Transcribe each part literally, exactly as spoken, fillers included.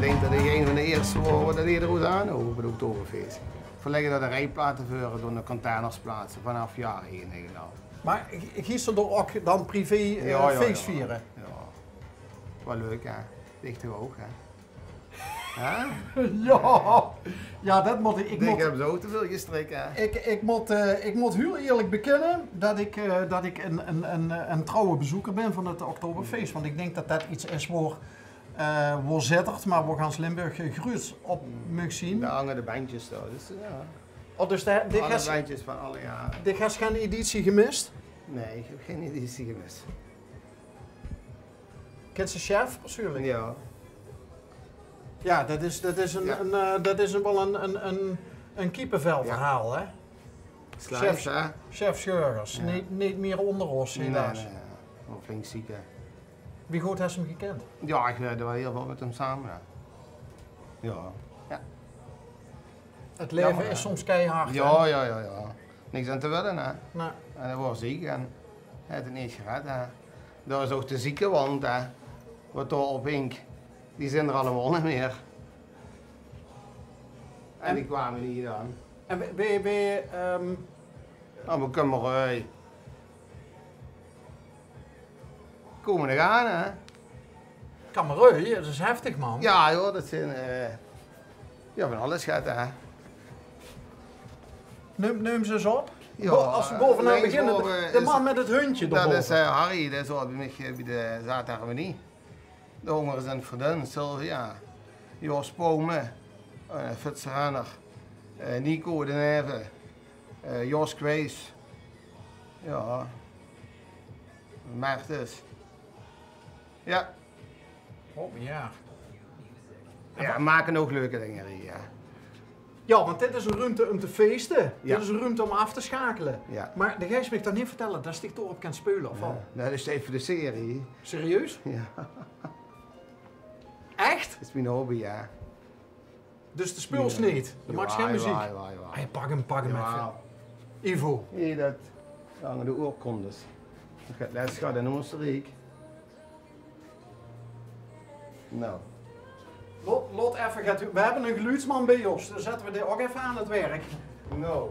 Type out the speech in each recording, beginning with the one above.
Ik dink det ik ein van de ierste waor dae d'r oet aan op 't Oktoberfeest. Verlegge dao de rijplaten veur door de containersplaatse vanaf jaor ein eigelik al. Maar g-, gies se d'r ok dan privé, eh, Jao, jao, fees jao. Viere? Jao. Waal leuk, hè? Dich toch ouk, hè? Hè? Jao. Jao, det mót ik, ik Dich mót, höbs ouk te väöl gestrik, hè? Ik, ik mót, eh, ik mót hiel eerlik bekinne det ik, eh, det ik ein, ein, ein, ein trouwe bezeuk bin van 't Oktoberfeest. Want ik dink det det get is waor, eh, waor Zitterd, maar waor gans Limburg, eh, gruuts op maag zien. Dao hange de bendjes dao, dus, jao. Oh, dus de, de Alle ges-, bendjes van alle jaore. De ges gein editie gemis? Nae, ik höb gein editie gemis. Kins se Sjef persuuenlik? Jao. Jao, det is, det is ein, Jao. ein, eh, det is ein, waal ein, ein, ein, ein kiepevelverhaol, hè? Sjef, Sjef Scheurers, neet, neet mier ónger ós, helaas. Nae, nae, nae. Waal flink ziek, hè. Wie good hes se 'm gekend? Jao, ik, eh, dao waor hiel väöl mit 'm same, jao. Jao. Jao. 't Laeve is soms keihard, hè? Jao, jao, jao, jao. Niks aan te wille, hè. Nae. En hae waor ziek en hae haet 't neet gered, hè. Dao is ouk de ziekewand, hè, wat dao op hink, die zeen d'r allemaol neet mier. En die kwame neet aan. En we, we, we, ehm, Oh, we kómme, eh, kómme d'r aan, hè. Kammerui, det is heftig, man. Jao, jao, det zeen, eh, jao, van alles gehad, hè. Neum, neum ze ins op. Jao, bo-, as we bovenaan beginne, de, de man mit 't hundje dao bove. Det is, eh, Harry, det is waal bie mich, eh, bie de Zaate Harmonie. De Hongere Zint Verdun, Sylvia, Jos Pome, eh, Fitz Renner, eh, Nico de Neve, eh, Jos Kwees. Jao. Mertes. Jao. Oh, jao. Jao, make ouk leuke dinger hie, jao. Jao, want dit is ein ruumte óm te feeste. Jao. Dit is ein ruumte óm aaf te sjakele. Jao. Maar de geis mich toch neet vertèlle det se dich dao op kins speule, of waal? Nae, det is effe de serie. Serieus? Jao. Ech? Det is mien hobby, jao. Dus de speuls neet? De maaks gein meziek? Jao, jao, jao. Hey, pak 'm, pak 'm effe. Ivo. Hie, det hange de oorkondes. Det geit les gehad in Oostenriek. Nou. Laot, laot effe get, we höbbe ein geluidsman bie ós, dus zètte we dae ouk effe aan 't werk. Nou.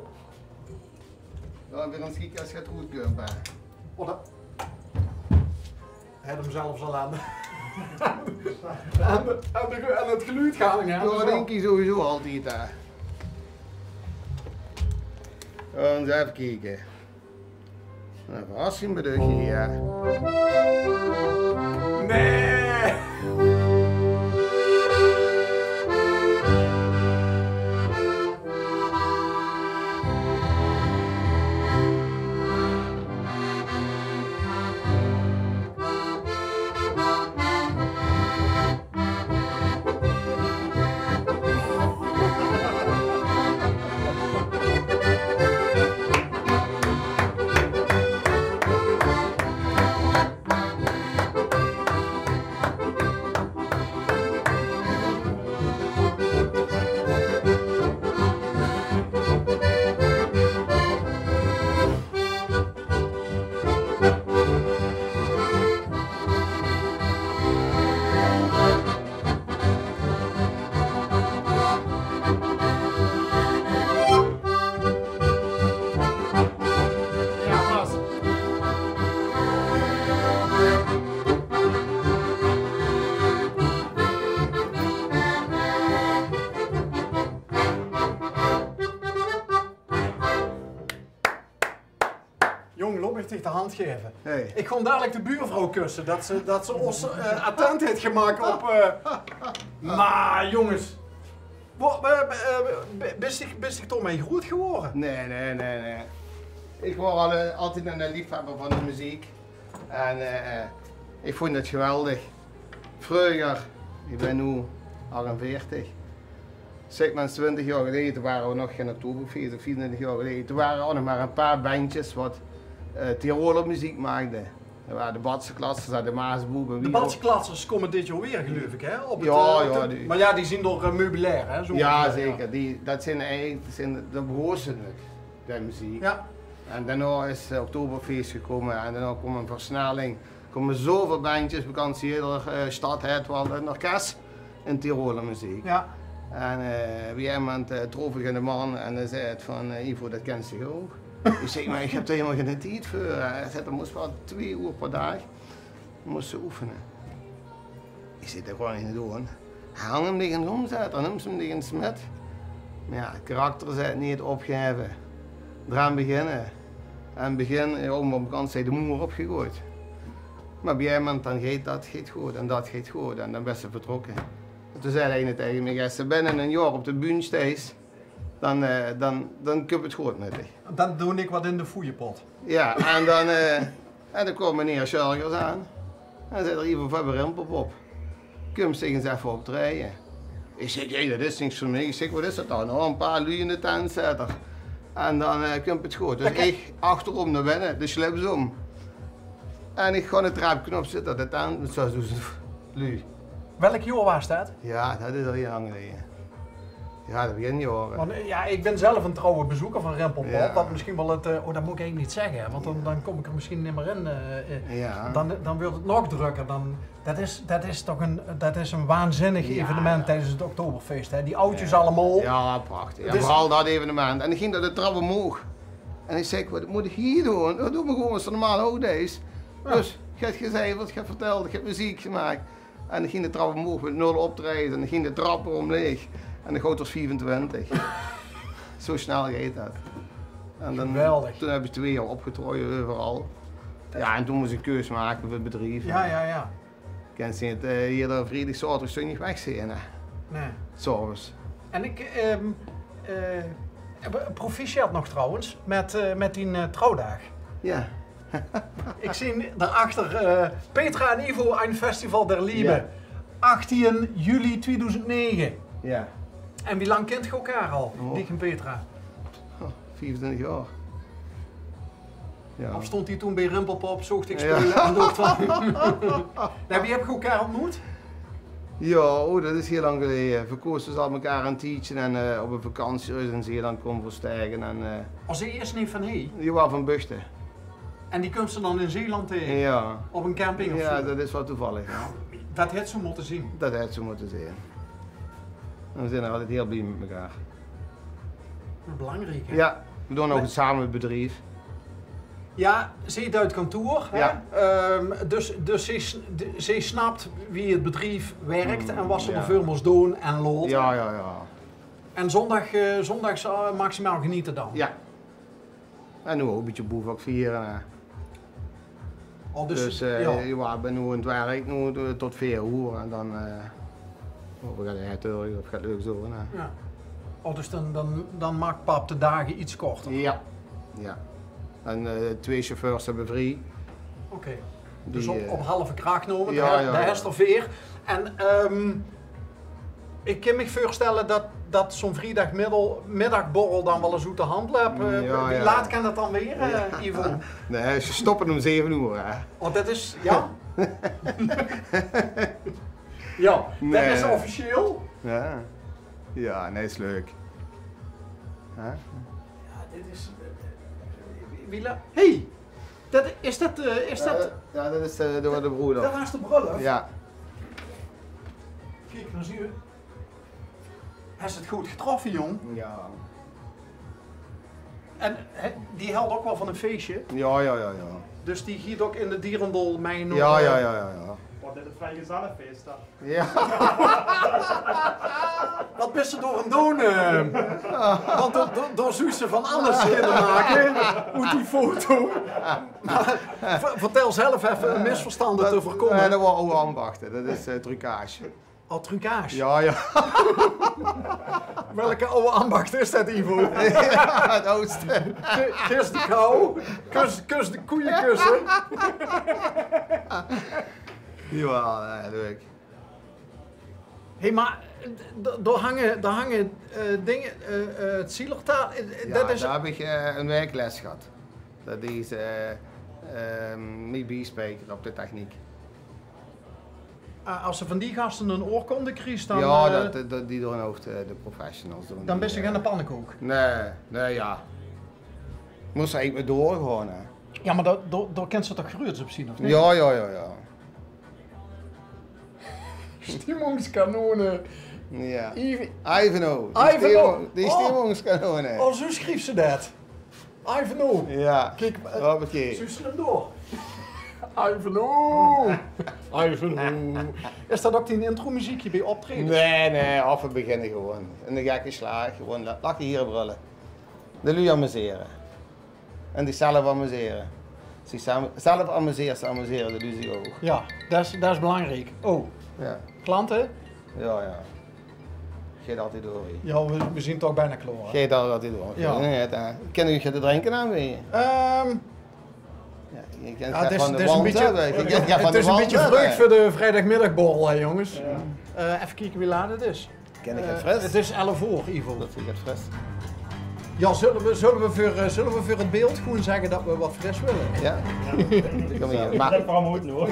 Dan weer ins kieke as 't good kump, hè. Oh, det, hae haet 'm zelfs al aan. Aan de, aan de, aan 't geluid gehange, hè. Jao, det dink ich sowieso altied, hè. Ins effe kieke. Ein verrassing bedoel ich, jao. Nae! Jóng, laot mich dich de hand gaeve. Hey. Ich gaon dalik de buurvrouw kusse, det ze, det ze ós, eh, attent haet gemaak op, eh, maar jónges. Wo-, eh, eh, bis dich, bis dich dao mei groet gewore? Nae, nae, nae, nae. Ich waor al, eh, altied ein liefhebber van de meziek. En, eh, ich vónj 't geweldig. Vreuger, ich bön noe achtenveertig. Zèk mer ins twintig jaor geleje, toen wore v'r nog gein Oktoberfeest, of vierentwintig jaor geleje. Toen wore d'r ouch nog mer e paar bendjes wat, eh, Tiroler meziek maakde. D'r wore de Batse Klatsers, de Maasboebe, wie ouch. De Batse Klatsers kómme dit jaor weer, geluif ich, hè? Op 't, jao, eh, op jao, de, die, mer jao, die zeen door, eh, meubilair, hè? Zoe, jao, zeker. Die, dat zeen eigelik, dat zeen, dao begós 't mit, de meziek. Jao. En daonao is, eh, Oktoberfeest gekómme en daonao kómme versnelling. Kómme zoväöl bendjes, bekans eder, eh, stad haet waal ein orkes. in Tiroler meziek. Ja. En eh, op e gegaeve moment eh, trof ich eine man en dae zag van, eh, "Ivo, det kins se ouch." Ich zèk: "Mer ich höb dao hielemaol geine tied veur." Hae zag: "Dao mós se waal twee oer per daag mós se oefene." Ich zèk: "Det gaon ich neet doon." Hae hóng 'm dich ins óm, zaet 'r, hae nums 'm dich ins mit. Mer ja, 't karakter, zaet 'r, neet opgaeve. D'raan beginne. En begin, ja, op de kantj, zaet 'r, de moer opgegoejd. Mer op e gegaeve moment dan geit det, geit good en det geit good en dan bès se vertrokke. En toen zag eine taenge mich: "Es se binne e jaor op de bühne steis, dan eh, dan, dan kump 't good mit dich." Dan doon ich waat in de foeiepot. Ja, en dan eh, en dan kaom meneer Sjörgers aan. En zaet 'r: "Ivo, veer höbbe Rimpelpop. Kums se ins effe optraeje?" Ich zèk: "Jee, det is niks veur mich." Ich zèk: "Waat is det dan?" "Oh, e paar luuj in de tent," zaet 'r. "En dan eh, kump 't good." Dus ich achterom nao binne, de slips óm. En ich gaon 't trepke op, zit dao de tent mit zösdoezend luuj. Welk jaor waas det? Ja, det is al hiel lang geleje. Ja, de beginjaore. Want eh, ja, ich bön zelf eine trouwe bezeuk van Rimpelpop. Ja. Waat mesjien waal 't eh, oh, det mót ich eigelik neet zègke, hè, want dan, dan kóm ich d'r mesjien neet mier in eh, eh. Ja. Dan, dan wuuert 't nog drökker. Dan, det is, det is toch ein, det is ein waanzinnig evenement tiedes 't Oktoberfeest, hè. Die auto's allemaol. Ja, prachtig. En veural det evenement. En ich ging dao de trap ómhoeg. En ich zèk: "Waat mót ich hie doon?" "Doe mer gewoon es se normaal ouch deis." Ja. Dus ich höb gezeiverd, ich höb vertèld, ich höb meziek gemaak. En ich ging de trap ómhoeg mit nul optraejes en ich ging de trap weer ómleeg. En dan gaot 't viefentwintig. Zo snel geit det. En dan, geweldig, toen höb ich twee jaor opgetraoje euveral. Ja, en toen mós ich ein keus make veur 't bedrief. Ja, ja, ja. Kins neet eh, eder vriedig, zaoterdig, zóndig weg zeen, hè. Nae. 's Aoves. En ich eh, eh, proficiat nog trouwens mit eh, mit dien eh, trouwdaag. Ja. Ich zeen dao achter eh, Petra en Ivo, ein Festival der Liebe. Ja. Achtien juli tweedoezend nege. Ja. En wie lang kint geer elkaar al, dich en Petra? Oh, viefentwintig jaor. Ja. Of stóng die toen bie Rimpelpop, zoog dich speule en doog van... Nae, wie höb geer elkaar óntmoet? Ja, oh, det is hiel lang geleje. Veer kóste al mekaar ein tiedje en eh, op ein vakantie örges in Zeeland kómme veer taenge en eh, Waas die ieës neet van hie? Die waas van Buchte. En die kums se dan in Zeeland taenge? Ja. Op ein camping of zo? Ja, det is waal toevallig, ja. Det haet zo mótte zeen. Det haet zo mótte zeen. En veer zeen nog altied hiel blie mit mekaar. Belangriek, hè? Ja, veer doon ouch same 't bedrief. Ja, zie duit kantoor, hè? Ja. Ehm, dus, dus zie s-, de-, zie snap wie 't bedrief wirk en waat ze d'r veur mós doon en laote. Ja, ja, ja. En zóndig, eh, zóndig zal maximaal genete dan? Ja. En noe ouch ein bietje boevak viere, hè. Oh, dus, dus eh, ja, ich bön noe aan 't werk, noe eh, tot veer oer en dan eh, of ich gaon heen of ich gaon leuk doon, hè. Ja. Oh, dus dan, dan, dan maak pap de daag get korter. Ja. Ja. En eh, twee chauffeurs höbbe vrie. Oké. Dus op, eh, op halve krach nome, ja, de, ja, de hester veer. En ehm, ich kin mich veurstelle det, det zo'n vriedagmiddag, middagborrel dan waal ins oet de hand löp. Eh, wie laat kan det dan weer, eh, Ivo? Nae, ze stoppe óm zeve oer, hè. Oh, det is, ja? Ja, det is officieel. Ja. Ja, nae, is leuk. Hè? Ja, dit is, eh, wie la-, hey! Det, is det, eh, is det... Ja, det is eh, de, de broelof. Det waas de broelof? Ja. Kiek, dan zeen v'r. Höbs se 't good getroffe, jóng? Ja. En hè, die hèlt ouch waal van ein feesje? Ja, ja, ja, ja. Dus die geit ouch in de dierendal mei nao... Ja, ja, ja, ja, ja. Waat, dit 't vrijgezellenfeest dan? Ja. Waat bis se dao aan 't doon, eh? Want dao, dao, dao zóws se van alles kinne make oet die foto. Mer ver-, vertèl zelf effe óm misverstande te veurkómme. Nae, det waas oude ambachte. Det is eh, trucage. Oh, trucage? Ja, ja. Welke oude ambach is det, Ivo? Ja, 't oudste. Ki-, kus de koe, kus, kus de koeiekusse. Jawel, ja, leuk. Hé, mer d-, d-, dao hange, dao hange eh, dinger, eh, eh, 't Zillertal, eh, eh, Ja, det is dao höb ich eh, ein waek les gehad. Det is eh, ehm, mien biespieker op de techniek. Ah, es se van die gaste ein oorkonde kriegs, dan Ja, eh, det, det, die doon ouch de, de professionals doon dan die, bis se eh, geine pannekook. Nae, nae, ja. Mós se eigelik mer doorgaon, hè. Ja, mer dao, dao, dao kins se toch gruuets op zeen, of neet? Ja, ja, ja, ja. Stimmungskanone. Ja. Iv- Ivanhoe. Die Ivanhoe. Stimmung-, die Oh. Stimmungskanone. Oh, zo schrief ze det. Ivanhoe. Ja. Kiek, eh, hoppakee. Zuus se 'm door? Ivanhoe. Ivanhoe. Is det ouk dien intromuziekje bie optraejes? Nee, nee, of we beginne gewoon. In de gekke slaag, gewoon la-, lache, hiere, brölle. De luuj amusere. En die zelf amusere. Ziech zelf amuseers, amusere de luuj ziech ouk. Ja, det is, det is belangriek. Oh, Ja. Klante? Ja, ja. Geit altied door, hè. Ja, we, we zien toch bijna klaor, hè? Geit altied door. Ja. Ja, ja. Kin iech get te drinke aanbeje? Ehm, Ja, 't is, 't is 'n bietje, 't is 'n bietje vreug veur de vrijdagmiddagborrel, hè, jonges. Ja. Eh, effe kieke wie laat 't is. Kin iech get fris? 't Is elf oor, Ivo. Dat is get fris. Ja, zulle we, zulle we veur, eh, zulle we veur 't beeld gewoen zègke det we get fris wille? Ja. Ja. Kom hie. Mer det vermoed noe.